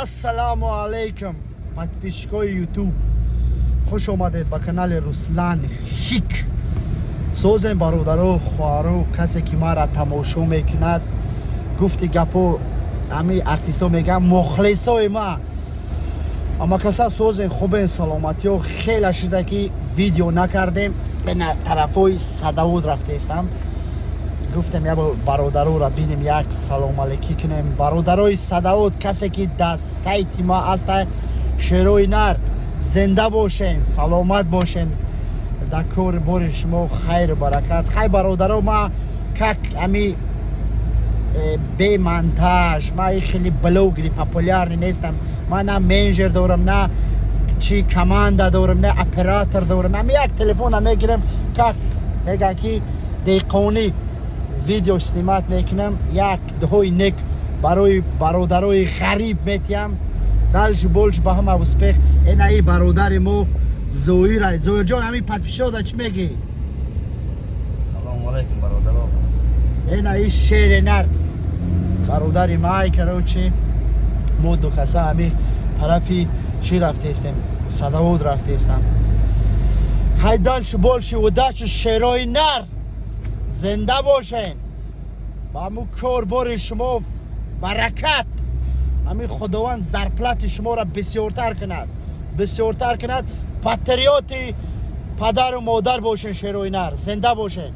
Ассалому алайкум, подписчикои Ютуб, хуш омадед ба канали Руслан Хик. Созем, бародару хоҳару, касе ки маро тамошо мекунад. Гуфти гапо, ҳами артистҳо мегӯям, мухлисои ма, ама каса созен, хубен, саломатиё. Хеле шуда ки видео накардем. Бена, тарафҳои Садовод рафтаистам. Гуфтем, як бародароро бинем, як салом алейкӣ кунем. Бародарои Садовод, касе ки дар сайти ма ҳаста, шерои нар, зинда бошен, саломат бошен, дар кори бори шумо хайру баракат. Хай, бародаро, ма как ами бе монтаж, ма и хеле блогери популярный нестам. Ма на менеҷер дорам, на чи команда дорам, на оператор дорам. Ами як телефона мегирам, как мегӯям ки деҳқонӣ видео снимать мекунам, як дуҳои нек барои бародарои ғариб метиҳам. Дальше больше, ба ҳама успех. Ина и бародари мо Зоира. Зоирҷон, ҳамин подписчиода чӣ мегӣ? Салому алайкум, бародаро. Ина и шери нар, бародари май. Короче, мо ду каса ҳами тарафи чӣ рафтаистем, Садовод рафтаистам. Хай, дальше больше, удачи, шерои нар, зинда бошен, ба ҳамун кор бори шумо баракат. Ҳамин Худованд зарплати шуморо бисёртар кунад, бисёртар кунад. Патриоти падару модар бошен, шерои нар, зинда бошен.